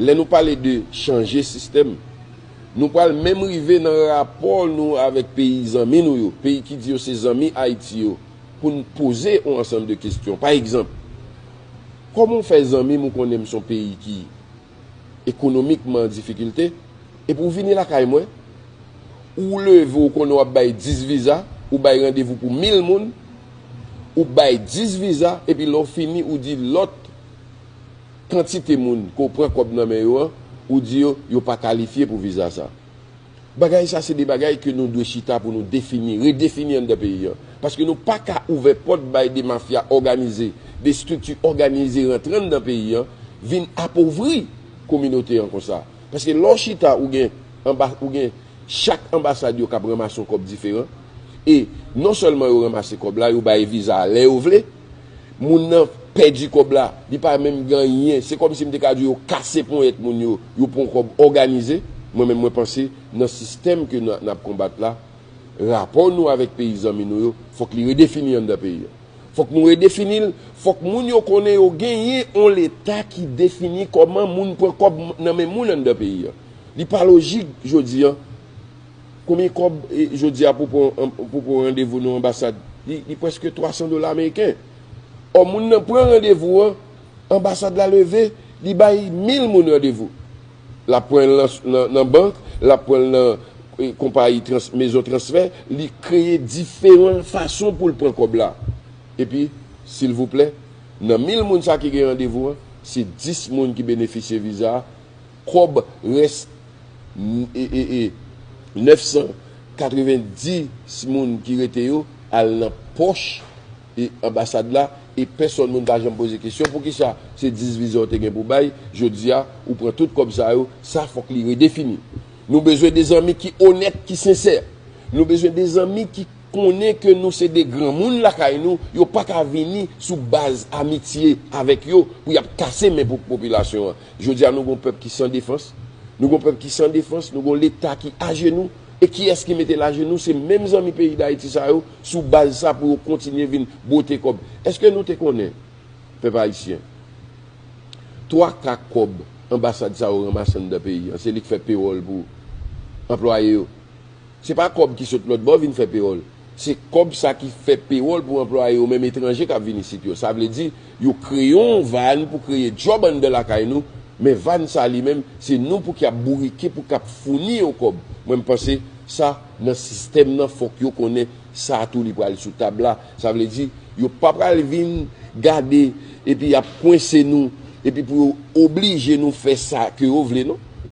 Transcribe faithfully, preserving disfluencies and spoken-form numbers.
Lè nou pale de chanje sistèm, nou pral menm rive nan rapò nou avèk peyi zanmi nou yo, peyi ki di yo se zanmi Ayiti yo, pou n poze yon ansanm de kesyon. Pa egzanp, kòman w fè zanmi m ou konnen m se yon peyi ki ekonomikman an difikilte, epi w vini lakay mwen, ou leve ou konnen w ap bay dis viza, ou bay randevou pou mil moun, ou bay dis viza, epi lè w fini ou di lòt kantite moun ke w pran kòb nan men yo an, ou di yo, yo pa kalifye pou viza sa. Bagay sa se de bagay ke nou dwe chita pou nou defini, redefini anndan peyi an. Paske nou pa ka ouvè pòt bay de mafya òganize, de estrikti òganize rantre anndan peyi an, vin apovri kominote an konsa. Paske lè w chita ou gen anba, ou gen chak anbasad yo k ap ranmase yon kòb diferan. E non sèlman yo ranmase kòb la, yo bay viza a lè yo vle, moun nan pèdi kòb la, li pa menm gen anyen. Se kòmsi m te ka di yo kase ponyèt moun yo, yo pran kòb òganize. Mwen menm mwen panse nan sistèm ke n n ap konbat la, rapò nou avèk peyi zanmi nou yo, fòk li redefini anndan peyi an. Fòk nou redefini l, fòk moun yo konnen yo genyen yon leta ki defini kòman moun pran kòb nan men moun anndan peyi an. Li pa lojik jodi an. Konbyen kòb e, jodi a pou pran, pou pran randevou nan anbasad? Li, li prèske twa san dola ameriken. Ò, moun nan pran randevou an, anbasad la leve, li bay mil moun randevou. L ap pran l nan, nan, nan bank, l ap pran l nan e, konpayi trans, mezon transfè, li kreye diferan fason pou l pran kòb la. Epi, silvouplè, nan mil moun sa ki gen randevou an, se dis moun ki benefisye viza a, kòb rès e, e, e, nèf san katrevendis moun ki rete yo al nan pòch e anbasad la, e pèsòn moun pa janm poze kesyon poukisa se dis viza w te gen pou bay, jodi a ou pran tout kòb sa yo, sa fòk li redefini. Nou bezwen de zanmi ki onèt, ki sensè. Nou bezwen de zanmi ki konnen ke nou se de granmoun lakay nou, yo pa ka vini sou baz amitye avèk yo pou y ap kase men pou popilasyon an. Jodi a nou gon pèp ki san defans, nou gon pèp ki san defans, nou gon leta ki ajenou, e kiyès ki mete l ajenou? Se menm zanmi peyi Dayiti sa yo, sou baz sa pou yo kontinye vin bwote kòb. Èske nou te konnen, pèp ayisyen, twa ka kòb anbasad sa yo ranmase anndan peyi an, se li k fè pewòl pou anplwaye yo? Se pa kòb ki sot lòt bò vin fè pewòl. Se kòb sa ki fè pewòl pou anplwaye yo menm etranje k ap vin isit yo. Sa vle di, yo kreye yon van pou kreye djòb anndan lakay nou, men van sa li menm, se nou pou k ap bourike, pou k ap founi yo kòb. Mwen, m panse sa, nan sistèm nan, fòk yo konnen sa tou li pral sou tab la. Sa vle di, yo pa pral vin gade epi y ap kwense nou, epi pou yo oblije nou fè sa ke yo vle, non.